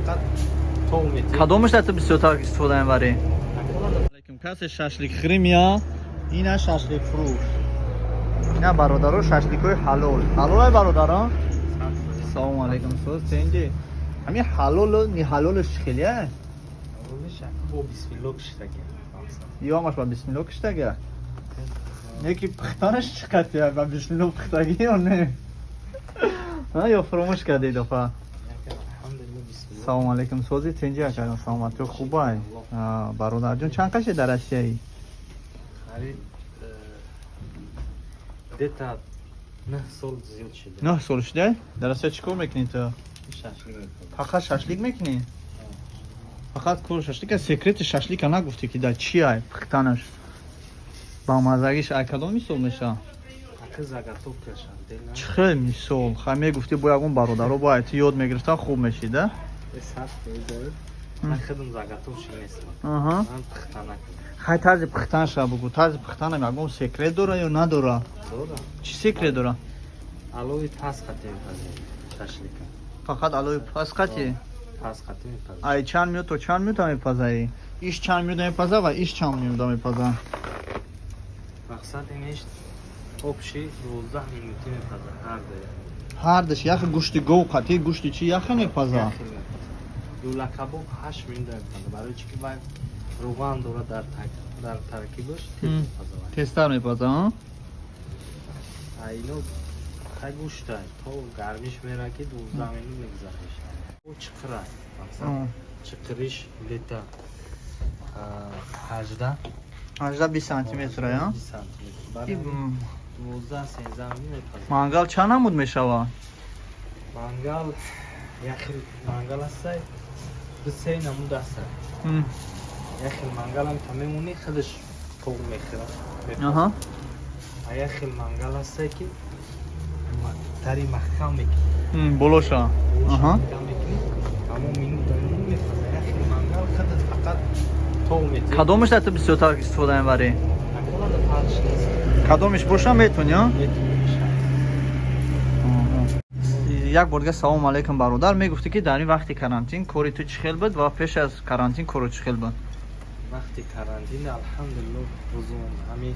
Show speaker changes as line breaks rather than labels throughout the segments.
Фақат тов мети.
Кадомаш дар ту бисёртар истифода мебарӣ? Алейкум, касе шашлик хӯрӣ мия, ина шашлик фурӯш, ина бародаро, шашликҳои ҳалол, ҳалолай, бародаро. Салому алейкум, соз, тенҷи? Ҳамин ҳалолу ниҳалолаш чӣ хелия?
Бо бисмилло киштаги.
Ё ҳамаш ба бисмилло киштага? Не ки пухтанаш чӣ қатия, ба бисмилло пухтагӣ ё не? Ё фуромӯш кардӣ дафъа?
Алҳамдулилла, бисмилло.
Салому алейкум, сози, тенҷи, акаҷон? Саломатӣ, хубай, бародарҷон? Чанд қаше дар Россияи?
Қариб где-то 9 сол зиёд шуда.
9 сол шуда. Дар Россия чӣ кор мекунӣ ту?
Шашлик мекунам.
Фақат шашлик мекунӣ? Фақат кор шашлика. Секрети шашлика нагуфтӣ, ки дар чи ай пухтанаш, ба мазагиш ай кадом мисол меша?
Ака, заготовкаша.
Чӣ хел мисол? Хай, мегуфтӣ, бо ягон бародаро бояд ту ёд мегирифта, хуб мешида.
Ман худам заготовщик нестам. Ман пухта накунам.
Хай, тарзи пухтанаша бугу. Тарзи пухтанам ягон секрет дора ё надора?
Дора.
Чӣ секрет дора?
Алови пас қати мепазем шашлика.
Фақат алови пас қати?
Пас қати мепазем.
Ай чанд минут то чанд минута мепазаи? Иш чанд минута мепаза ва иш чанд минута мепаза?
Мақсад инеш общий 12 минути мепаза ҳар дуя.
Ҳардаш яхе? Гӯшти гов қати гӯшти чӣ яхе мепаза?
Яхе мепаза. Лӯла кабоб 8 минута мепаза, барои чӣ ки вай руған дора дар таркибаш, тез мепаза вай.
Тезтар мепаза, а?
А ино хай гӯштай, то гармиш мера, ки 12 минут мегузарад. О, чиқирай мақсад, чиқириш где-то 18.
18-20 сантиметра, а?
20 сантиметр. Барои 12-13 минут мепазад.
Мангал чанд намуд мешава?
Мангал як хел мангал ҳастай, ду се намуд ҳастай. Як хел мангалам та мемонӣ, худаш тог мехӯрад. А як хел мангал ҳастай, ки тари маҳкам мекунӣ.
Болоша.
Болоша маҳкам мекунӣ, ҳамон минута мемонӣ, мепазад. Як хел мангал худат фақат тог метиҳӣ.
Кадомаш дар ту бисёртар истифода мебарӣ?
Аконада фарқш нест.
Кадомиш боша, метавонӣ, а?
Метавонӣ.
Як бор дига салому алейкум, бародар. Мегуфтӣ, ки дар ин вақти карантин кори ту чӣ хел буд ва пеш аз карантин кору чӣ хел буд?
Вақти карантин, алҳамдулилло, рӯзон ҳами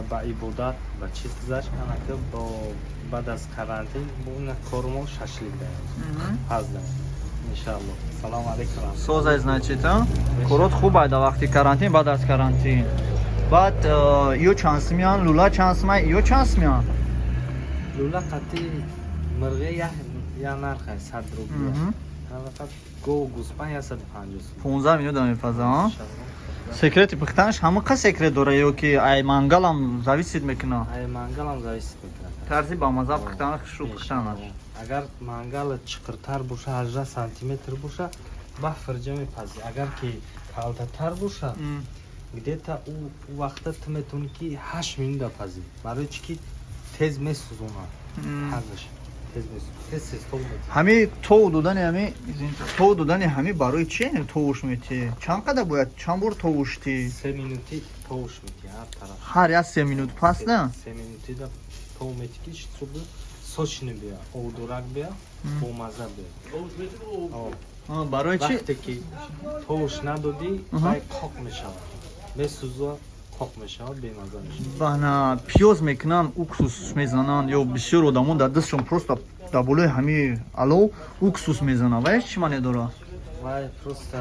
ба ибодат, ба чиз гузашт. Анака бо баъд аз карантин бо ина кормо шашлик даем, паз даем, иншаалло. Салому алейкум.
Созай, значит, а? Корот хуб ай дар вақти карантин, баъд аз карантин. Баъд ё чанд сумян лула, чанд сума ё чанд сумян?
Лула қати мирғе як нарх, 100 рубл. Фақат гов, гӯспанд 150 сум.
15 минута мепаза, а? Секрети пухтанаш ҳамақа секрет дора ё ки ай мангалам зависит мекуна?
Ай мангалам зависит мекунад.
Тарзи бамаза пухтана, хушрӯ пухтанаш.
Агар мангал чиқиртар боша, 18 сантиметр боша, ба фирҷа мепазӣ. Агар ки калтатар боша, где-то ӯ вақта ту метавонӣ, ки 8 минута пазӣ, барои чӣ ки тез месӯзонад, ҳардаш тез месӯзонад, тез тез тов метиҳад.
Ҳами тов додани, ҳами тов додани, ҳами барои чи товуш метиҳӣ? Чанд қадар бояд, чанд бор товуштӣ?
3 минути товуш метиҳӣ ҳар тараф.
Ҳар як 3 минут пас, на?
3 минутида тов метиҳӣ, ки чтобы сочный бия, овдурак бия, бомаза бия.
А, барои чи?
Вақте ки товуш надодӣ, вай қоқ мешавад, месӯза, қоқ мешавад, бемаза мешавад.
Бана пиёз мекунанд, уксус мезананд, ё бисёр одамон дар дастшон просто дар болои ҳами алов уксус мезананд. Вай чӣ маъне дорад?
Вай просто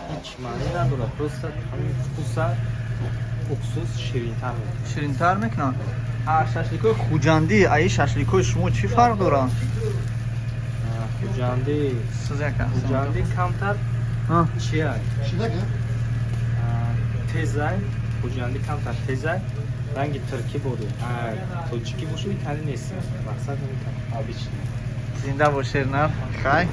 ҳеҷ маъне надорад, просто ҳамин вкуса уксус ширинтар мекунад.
Ширинтар мекунанд. А шашликҳои хуҷандӣ аи шашликҳои шумо чӣ фарқ дорад?
Хуҷандӣ, хуҷандӣ камтар чия, тезай, хуҷандӣ камтар тезай, ранги туркӣ боре. Тоҷикӣ бошу, итари нест, мақсад обычный.
Зинда бошед, нар, хай.